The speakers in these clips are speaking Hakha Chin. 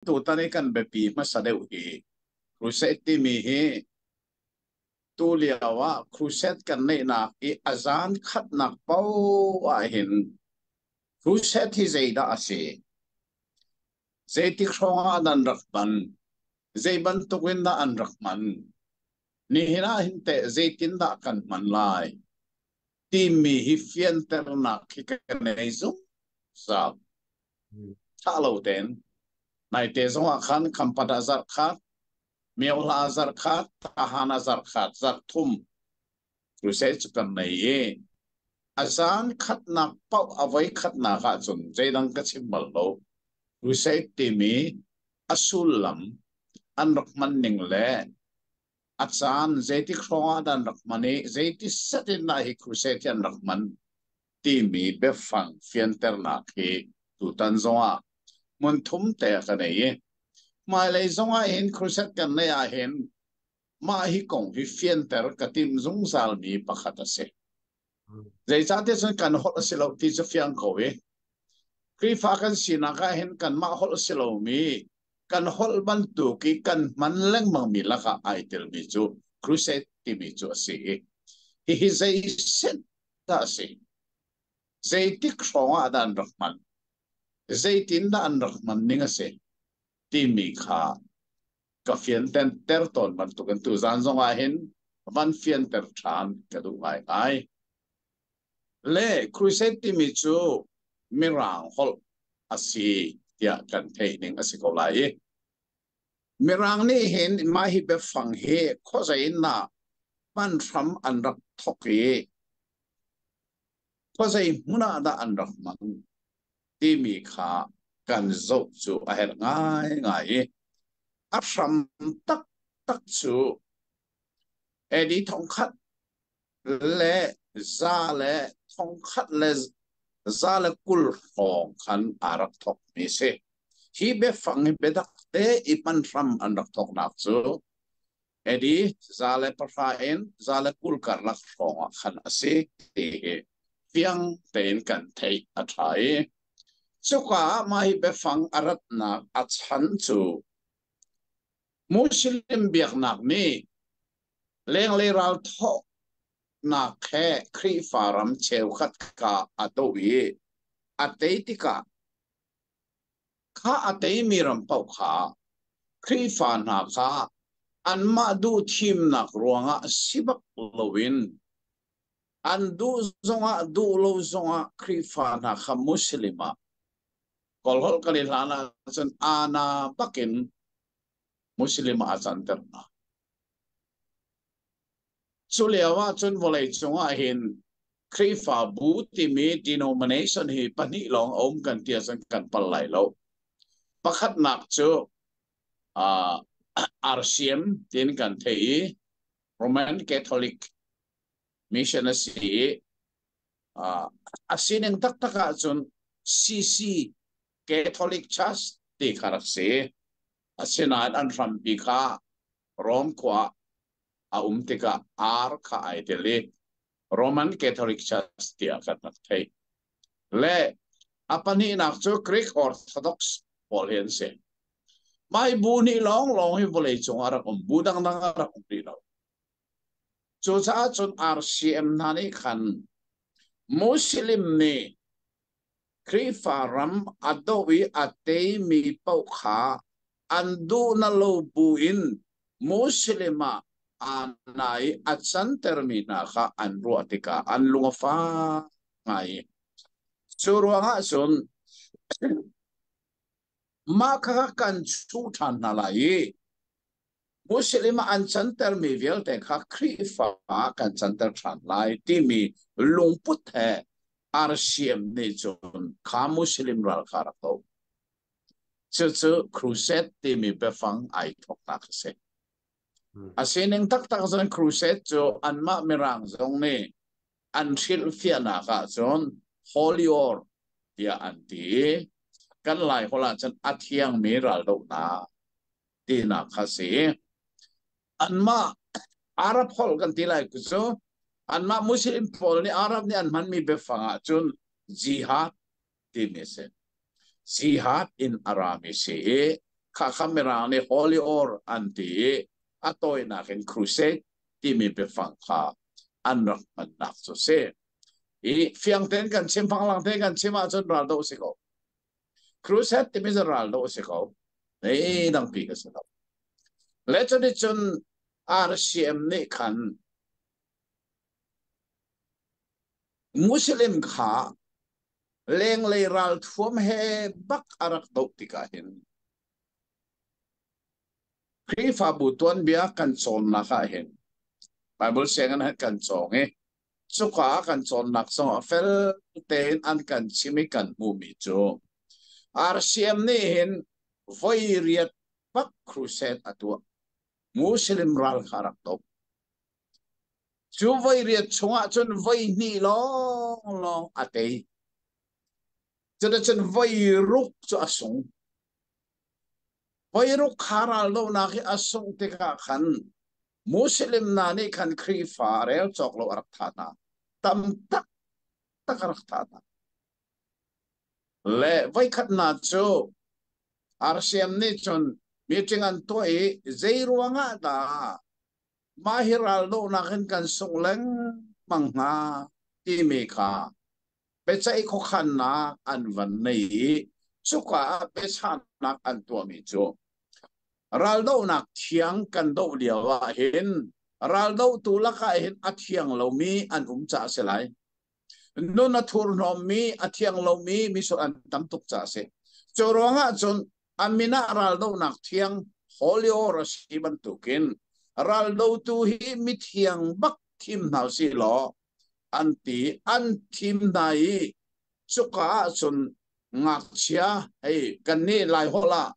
Tutan i kan biapi hmasa deuh hi crusade timi hi tu lio ah crusade kan neihnak i a zan khatnak paoh ah hin crusade hi zeidah a si? Zeitik hrawng ah an rak hman? Zei bantuk in dah an rak hman? Nihin ah hin teh zeitindah kan hman lai? Timi hi fianternak hi ka nei zungzal. Thah lo tein naite zongah khan Khampat ah zarh khat, Myohla ah zarh khat, Tahan ah zarh khat, zarh thum crusade cu kan nei i a zan khatnak paoh a voi khatnak ahcun zeidang ka chim bal lo. Crusade timi a sullam an rak hman ning le a caan zeitik hrawng ah dah an rak hman i zeiti set in dah hi crusade hi an rak hman timi biafang fianternak hi tutan zongah hmun thum te ka nei i hmailei zongah hin crusade kan neih ah hin mah hi kong hi fianter ka tim zungzal mi pakhat a si. Zeicahtiah cun kan holh a si lo ti cu fiang ko i Khrihfa kan sinak ah hin kanmah holh si lomi kan holh bantuk i kan hman lengmangmi lakah ai telmi cu crusade timi cu a si i hihi zei set dah a si? Zeitik hrawng ah dah an rak hman? Zeitin dah an rak hman ning a si? Timi kha ka fianter ter tawn bantukin tuzan zong ah hin van fianter ṭhan ka duh ngaingai. Le crusade timi cu Mirang holh a si tiah kan theih ning a si ko lai i Mirang nih hin mah hi biafang hi khuazei in dah hman hram an rak thawk i khuazei hmun ah dah an rak hman timi kha kan zoh cu a herh ngaingai i a hram taktak cu AD 1120 hrawng khan aa rak thawkmi si. Hi biafang hi biatak te i hman hram an rak thawknak cu AD 110 in 120 karlak hrawng ah khan a si ti hi fiang tein kan theih a ṭha i cuka ah mah hi biafang a ratnak a chan cu Muslim biaknak nih lenglei ral thawhnak he Khrihfa ram cheukhat ka a doh i a tei tikah kha a teimi ram paoh kha Khrihfa hna kha anmah duh thimnak ruangah si bak loin an duh zongah duh lo zongah Khrihfa hna kha Muslim ah Kawlholh kan i hlan ahcun ana bakin Muslim ah a canter hna. Cu lio ahcun vawleicung ah hin Khrihfabu timi denomination hi pahnih lawng a um kan ti ahcun kan pal lai lo. Pakhatnak cu RCM tiin kan theih i Roman Catholic Mission a si i a sining taktak ahcun CC Catholic Church ti kha rak si. Asinain an hrampi kha Rome khua a um tikah R kha ai tel i Roman Catholic Church tiah kan rak theih. Le a pahnihnak cu Greek Orthodox pawl hi an si. Mai bu nih lawnglawng hi vawlei cung ah rak um, bu dangdang a rak um rih lo. Cucaah cun RCM hna nih khan Muslim nih Khrihfa ram a doh i a teimi paoh kha an duh na lo buin Muslim ah aa na i a cantermi hna kha an ruah tikah an lung a fak ngai. Cu ruangah cun mah kha kan chuh ṭhan hna lai i Muslim ah an cantermi vialte kha Khrihfa ah kan canter ṭhan lai timi lungput he RCM nih cun kha Muslim ral kha rak doh. Cucu crusade timi biafang ai thawknak a si. A sining taktak cun crusade cu anmah Mirang zong nih an hrilhfiahnak ahcun Holy War tiah an ti i kan Lai holh ahcun a thiangmi raldohnak tinak kha si. Anmah Arab holh kan ti lai cu anmah Muslim pawl nih Arab nih an hmanmi biafang ahcun jihad timi a si. Jihad in a rami si i. Kha kha Mirang nih Holy Or an ti i a tawinak in crusade timi biafang kha an rak hmannak cu si. I fiang tein kan chim, phanglang tein kan chim ahcun ral doh si ko. Crusade timi cu ral doh si ko. Nei dangpi ka si lo. Le cuticun RCM nih khan Muslim kha lenglei ralthuam he bak a rak doh tikah hin Khrihfabu tuanbia kan cawnnak ah hin Bible sianginn ah kan cawng i cuka ah kan cawnnak zong ah fel tein an kan chim i kan hmuhmi cu RCM nih hin voi riat bak crusade a tuah. Muslim ral kha a rak doh. Cu voi riat chungah cun voi hnih lawnglawng a tei. Cuticun voi ruk cu a sung. Voi ruk kha raldohnak hi a sungh tikah khan Muslim hna nih khan Khrihfa rel cawk lo a rak thah hna. Tam taktak a rak thah hna. Le voikhat hna cu RCM nih cun meeting an tuah i zei ruangah dah mah hi raldohnak in kan sungh lengmang hnga timi kha biaceih khuakhannak an van nei i cuka ah biachahnak an tuahmi cu raldohnak thiang kan doh lio ah hin raldohtu lakah hin a thiang lomi an um caah a si lai. Nun a thurhnawmmi, a thiang lomi misual an tam tuk caah a si. Cu ruangah cun a min ah raldohnak thiang holy or a si bantukin raldotu hi mithiang bak thim hna usih law an ti an thim hna i cuka ah cun ngakchia hei kannih Laiholh ah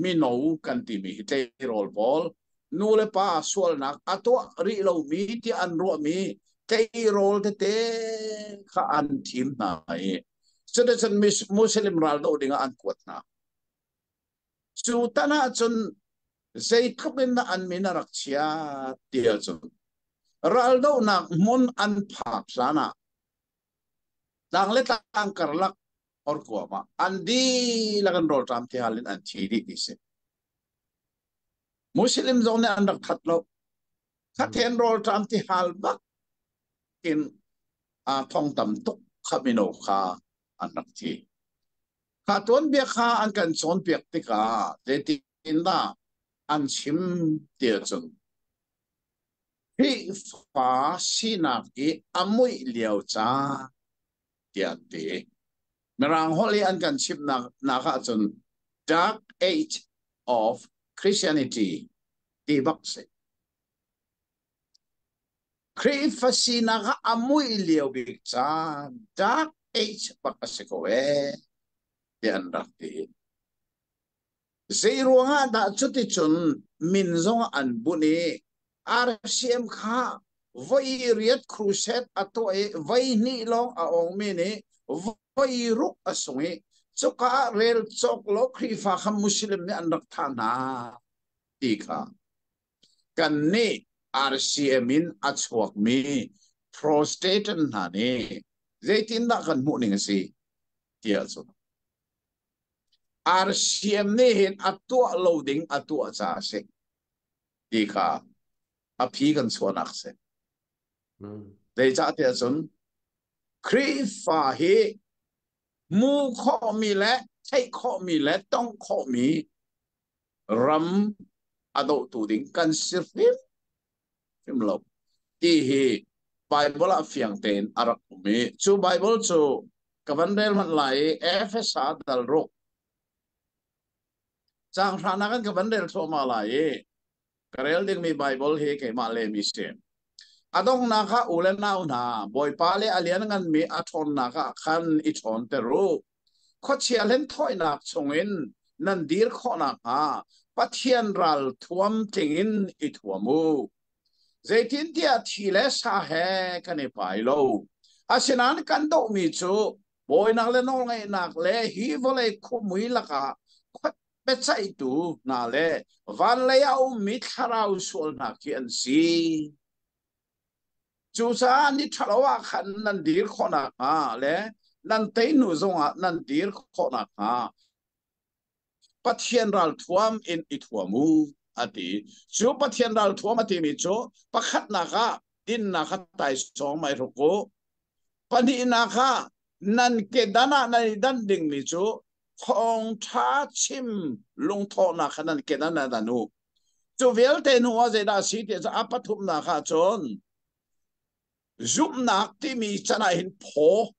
mino kan timi hi tleirawl pawl nu le pa sualnak a tuah rih lomi tiah an ruahmi tleirawl tete kha an thim hna i cuticun Muslim ral doh dingah an kuat hna. Cu tan ahcun zeitluk in dah an min a rak chiat ti ahcun raldohnak hmun an phak hlan ah tlang le tlang karlak horkuam ah an dihlak in rawlṭam thihal in an thi dih ti si. Muslim zong nih an rak that lo. Khathen rawlṭam tihal bak in a thong tam tuk kha mino kha an rak thi. Kha tuanbia kha an kan cawnpiak tikah zeitindah an chim ti ahcun Khrihfa sinak i a muih lio caan tiah an ti. Mirang holh i an kan chimhnak nak ahcun Dark Age of Christianity ti bak si. Khrihfa sinak ah a muih lio bik caan Dark Age bak a si ko ee tiah an rak ti. Zei ruangah dah cuticun min zong an bunh i RCM kha voi riat crusade a tuah i voi hnih lawng a awngmi nih voi ruk a sung i cuka ah rel cawk lo Khrihfa kha Muslim nih an rak thah hna ti kha Kannih RCM in a chuakmi Protestant hna nih zeitindah kan hmuh ning a si tiah cun RCM nih hin a tuah lo ding a tuah caah a si ti kha a phi kan chuahnak a si. Zeicah tiah cun Khrihfa hi hmu khawhmi le theih khawhmi le tongh khawhmi ram a dohtu ding kan si hrimhrim lo ti hi Bible ah fiang tein a rak um i cu Bible cu ka van rel hmanh lai i Efesa dal ruk caang hranak in ka van rel thluahmah lai i Ka rel dingmi Baibal hi keimah lehmi si. A donghnak ah u le nau hna, Bawipa le a liannganmi a ṭhawnnak ah khan i ṭhawnter u. Khuachia hlenthawinak chungin nan dir khawh nakhnga Pathian ral thuam tling in i thuam u. Zeitintiah thi le sa he kan i pai lo. Asinain kan dohmi cu bawinak le nawlngeihnak le hi vawlei khuamui lakah biaceihtu hna le vanlei a ummi thlarau sual hna khi an si. Cucaah ni ṭhalo ah khan nan dir khawh nakhnga le nan tei hnu zongah nan dir khawh nakhnga. Pathian ralthuam in i thuam u a ti. Cu Pathian ralthuam a timi cu pakhatnak ah dinnak kha taisawng mai hruk u. Pahnihnak ah nan kedan ah nan i danh dingmi cu thawngṭha chim lungthawhnak kha nan kedan ah dan u. Cu vialte hnu ah zeidah a si ti cu a pathumnak ah cun zumhnak timi can ah hin phaw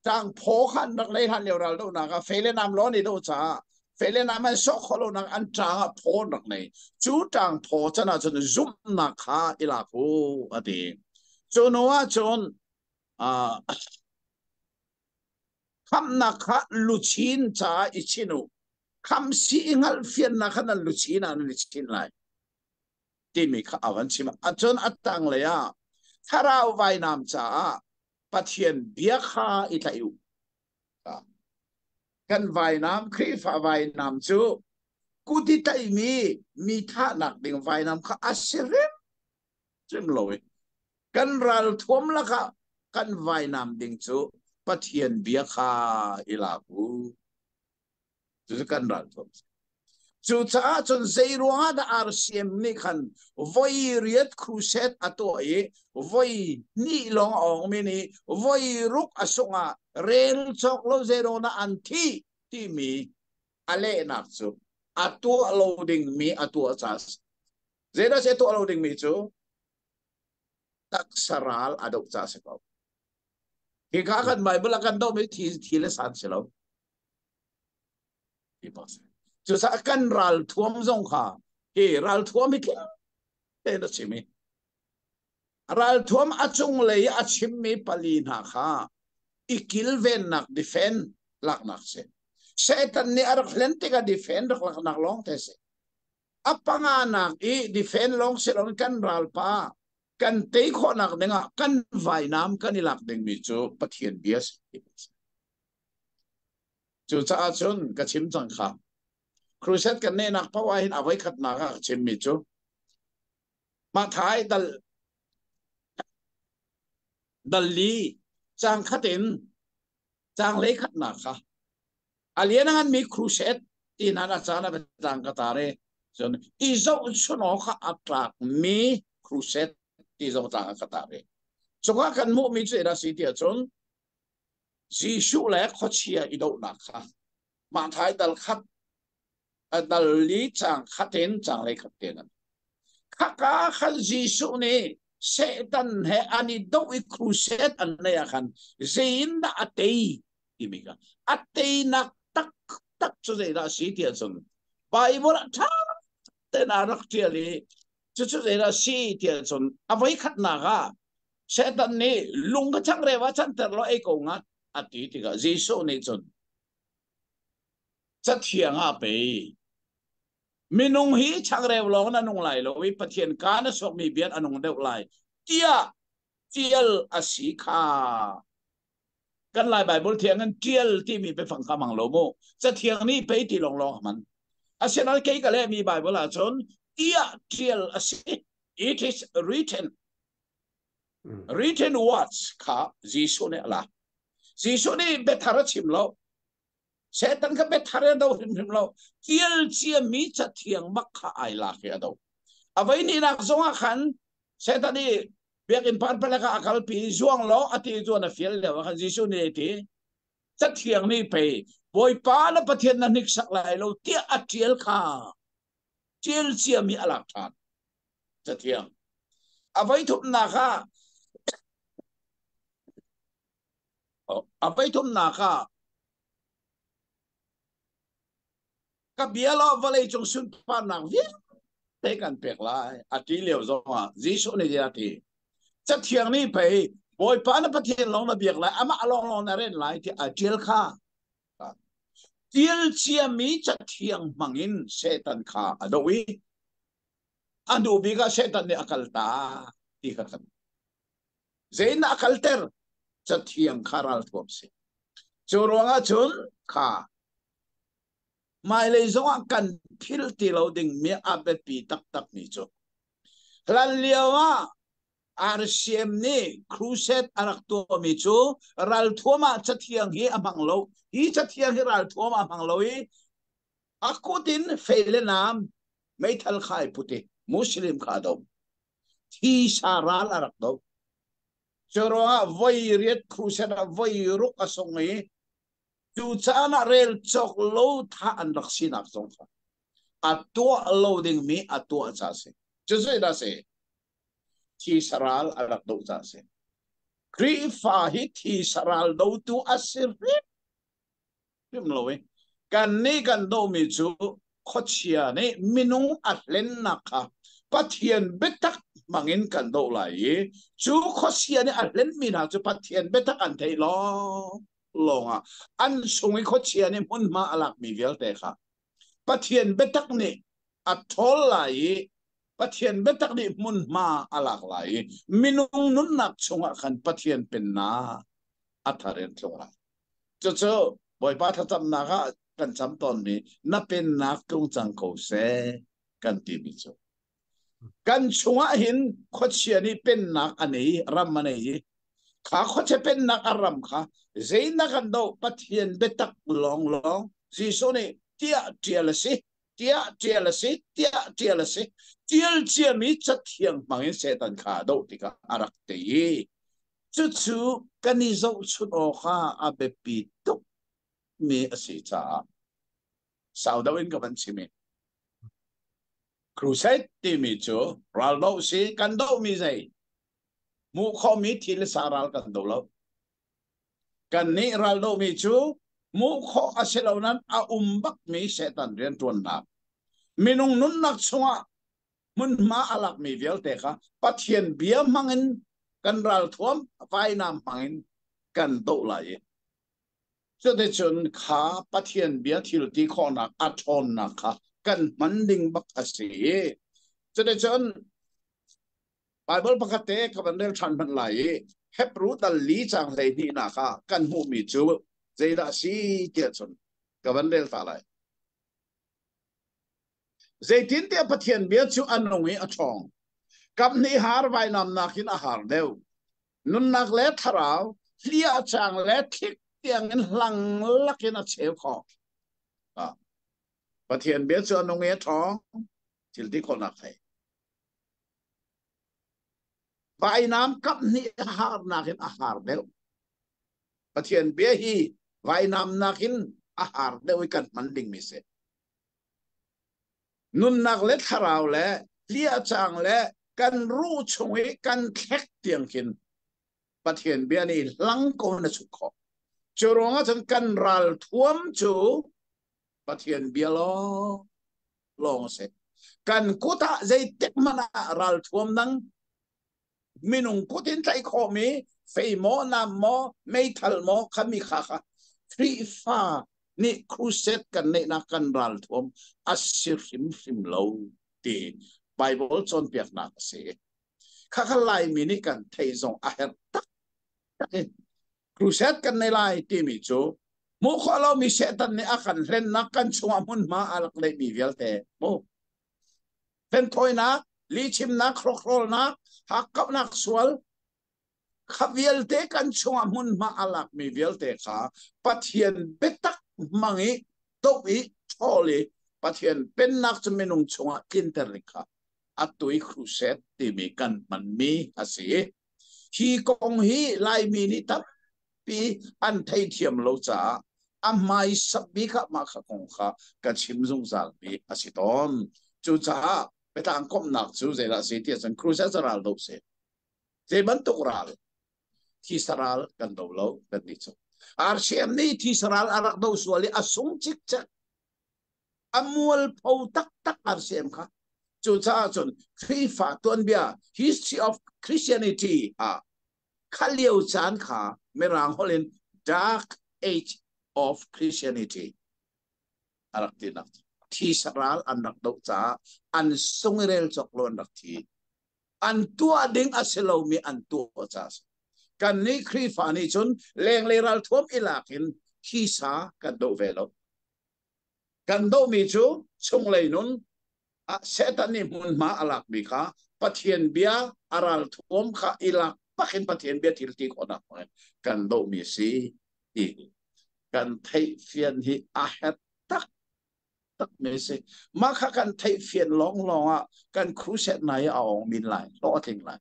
tang phaw kha an rak lei hlan lio ral dohnak ah fei le nam law an i doh caah fei le nam an sawh khawh lonak an ṭang ah phaw an rak nei. Cu ṭang phaw can ah cun zumhnak kha i lak u a ti. Cu hnu ah cun khamhnak kha luchin caah i chin u. Khamh si i hngalhfiannak kha nan luchin ah nan i chin lai timi kha a van chim. Acun a tanglei ah thlarau vainam caah Pathian bia kha i tlaih u. Kan vainam, Khrihfa vainam cu kut i tlaihmi mi thahnak ding vainam kha a si hrimhrim lo i kan ralthuam lakah kan vainam ding cu Pathian bia kha i lak u. Cucu kan ralthuam si. Cucaah cun zei ruangah dah RCM nih khan voi riat crusade a tuah i voi hnih lawng a awngmi nih voi ruk a sungh ah rel cawk lo zei ruangah an thih timi a lehnak cu a tuah lo dingmi a tuah caah zeidah a tuah lo dingmi cu taksa ral a doh caah si ko. Hika kan Bible a kan dohmi thi thi le san si lo. Cucaah kan ralthuam zong kha hi ralthuam hi tein a chim i ralthuam a cunglei a chimmi pali hna kha i kilvennak defend laknak si. Satan nih a rak hlen tikah defend rak laknak lawng te si. A panganak i defend lawng si loin kan ralpa kan tei khawhnak dingah kan vainam kan i lak dingmi cu Pathian bia si. Cucaah cun ka chim cang kha. Crusade kan nehnak paoh ah hin a voikhatnak ah ka chimmi cu Mathai dal dal li cang khat in cang lei khatnak kha a lian a nganmi crusade ti hna na caan a tlang ka tar i cun i zohchun awk kha a tlakmi crusade ti zong tlang ka tar i cungah kan hmuhmi cu zeidah si tiah cun Jesuh le khuachia i dohnak kha Mathai dal khat dal li cang khat in cang lei khat te nan khaka khan Jesuh nih Satan he an i doh i crusade an nei ah khan zein dah a tei timi kha a teinak tak tak cu zeidah a si ti ahcun Bible ah ṭha tein a rak ṭial i cucu zeidah a si ti ahcun a voikhatnak ah Satan nih lung ka changreu ah canter law ei ko ngat a ti tikah Jesuh nih cun cathiang ah pei minung hi changreu lawng na nung lai lo i Pathian kaa na suakmi bia a nung deuh lai tiah tial a si kha kan Lai Bible thiang in tial timi biafang kha hmang lo mu cathiang nih pei ti lawng lawng hman asinain kei ka lehmi Bible ah cun tiah tial a si it is written Written words kha Jesuh nih a lak. Jesuh nih biathar a chim lo. Satan kha biathar a do hrimhrim lo. Tial ciami cathiang bak kha ai lak i a do. A voi hnihnak zongah khan Satan nih biakinn parpalek ah a kalpi zuang law a ti zuan a fial lio ah khan Jesuh nih a ti cathiang nih pei Bawipa na Pathian na hniksak lai lo tiah a ṭial kha ṭial ciami a lak ṭhan. Cathiang. A voithumnak ah a voithumnak ah ka bia law vawlei cung sunparnak vialte kan pek lai a ti lio zongah Jesuh nih a ti cathiang nih pei Bawipa na Pathian lawng na biak lai amah lawng lawng na ren lai ti a ṭial kha ṭial ciami cathiang hmangin Satan kha a doh i a hnu bik ah Satan nih a kal ta ti kha kan zein a kalter cathiang kha ralthuam si cu ruangah cun kha hmailei zongah kan philh ti lo dingmi a biapi taktakmi cu hlan lio ah RCM nih crusade a rak tuahmi cu ralthuam ah cathiang hi a hmang lo hi cathiang hi ralthuam ah a hmang lo i. A kut in fei le nam meithal kha ai put i Muslim kha a doh. Thisa ral a rak doh. Cu ruangah voi riat crusade ah voi ruk a sung i cu caan ah rel cawk lo thah an rak sinak zong kha a tuah lo dingmi a tuah ca si. Cu zeidah si? Thisa ral a rak doh ca si. Khrihfa hi thisa ral dotu a si hrim hrim lo i kannih kan dohmi cu khuachia nih minung a hlennak kha Pathian biatak hmangin kan doh lai i cu khuachia nih a hlenmi hna cu Pathian biatak an theih lawng lawngah an chung i khuachia nih hmunhma a lakmi vialte kha Pathian biatak nih a ṭhawl lai i Pathian biatak nih hmunhma a lak lai i minung nunnak chungah khan Pathian pennak a thar in tlung lai. Cucu Bawipa thlacamnak ah kan cam tawnmi na pennak tlung cang ko seh kan timi cu. Kan chungah hin khuachia nih pennak a nei, ram a nei i kha khuachia pennak a ram kha zeinak kan doh Pathian biatak lawnglawng Jesuh nih tiah ṭial a si tiah ṭial a si tiah ṭial a si ṭial ciami cathiang hmangin Satan kha a doh tikah a rak tei i cucu kan i zohchunh awkah a biapi tukmi a si caah sau deuh in ka van chim i crusade timi cu raldoh si kan dohmi zei hmuh khawhmi thil sa ral kan do lo kannih ral dohmi cu hmuh khawh a si lo nan a um bakmi Satan rianṭuannak minung nunnak chungah hmunhma a lakmi vialte kha Pathian bia hmangin kan ralthuam vainam hmangin kan doh lai i cuticun kha Pathian bia thil ti khawhnak a ṭhawnnak kha kan hman ding bak a si i cuticun Bible pakhat te ka van rel ṭhan hmanh lai i Hebrew dal li cang 12 nak ah kan hmuhmi cu zeidah a si tiah cun ka van rel ta lai. Zeitintiah Pathian bia cu a nung i a ṭhawng. Kaphnih har vainam nakin a har deuh. Nunnak le thlarau, hliah cang le thlik tiangin hlang lakin a cheu khawh. Ah. Pathian bia cu a nung i a ṭhawng. Thil ti khawhnak thei. Vainam kaphnih har nakin a har deuh. Pathian bia hi vainam nakin a har deuh i kan hman dingmi si. Nunnak le thlarau le hliahcang le kan ruh chung i kan thlek tiang khin Pathian bia nih hlang ko na chuk khawh. Cu ruangah cun kan ral thuam cu Pathian bia lawng lawng a si. Kan kut ah zeitik hmanh ah ral thuam dang minung kut in tlaih khawhmi fei maw nam maw meithal maw khami kha kha Khrihfa nih crusade kan neihnak kan ralthuam a si hrimhrim lo ti Bible cawnpiaknak a si. Kha kha Laimi nih kan theih zong a herh tak tak i crusade kan nei lai timi cu hmuh khawh lomi Satan nih a kan hlennak kan chungah hmunhma a rak neihmi vialte mu Hlenthawinak, lihchimnak, hrokhrawlnak, hakkauhnak sual, kha vialte kan chungah hmunhma a lakmi vialte kha Pathian biatak hmang i doh i ṭhawl i Pathian pennak cu minung chungah tlinter ding kha atu i crusade timi kan hmanmi a si. Hi kong hi Laimi nih tampi an theithiam lo caah a hmaisa bik ah mah kha kong kha ka chim zungzalmi a si tawn. Cucaah biatlang komhnak cu zeidah a si ti ahcun crusade cu ral do si. Zei bantuk ral? Thisa ral kan do lo kan ti cu. RCM nih thisa ral a rak do sual i a sung cikcek. A mualpho taktak RCM kha. Cucaah cun Khrihfa tuanbia History of Christianity ah kha lio caan kha Mirang holh in Dark Age of Christianity a rak tinak thisa ral an rak doh caah an sung i rel cawk lo an rak thi. An tuah ding a si lomi an tuah caah si. Kannih Khrihfa nih cun lenglei ralthuam i lak in thisa kan doh ve lo. Kan dohmi cu chunglei nun Satan nih hmunhma a lakmi kha Pathian bia a ralthuam kha i lak bakin Pathian bia thil ti khawhnak hmangin kan dohmi a si ti kan theih fian hi a herh tak. tak mi si. Mah kha kan theih fian lawng lawng ah kan crusade nai a ong min lai, hlawh a tling lai.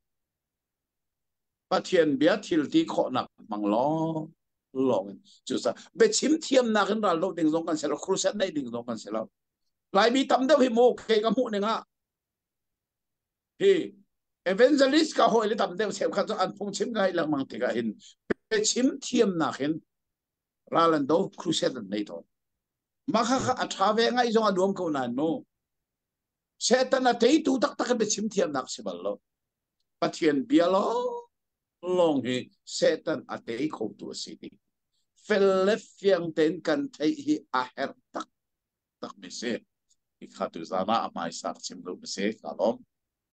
Pathian bia thil ti khawhnak hmang lawng lawng in cucaah biachim thiamnak in ral do ding zong kan si lo, crusade neih ding zong kan si lo. Laimi tam deuh hi mu ke ka hmuh ning ah hi evangelist ka hawi le tam deuh cheukhat cu an phungchim ngai lengmang tikah hin biachim thiamnak in ral an do, crusade an nei tawn. Mah kha kha a ṭha ve ngaih zong a nuam ko nain mu. Satan a teitu taktak in biachim thiamnak si bal lo. Pathian bia lawng hi Satan a tei khotu a si ding. Fel le fiang tein kan theih hi a herh taktak mi si. Hi kha tu zan ah a hmaisak chim duh mi si. Ka lawm.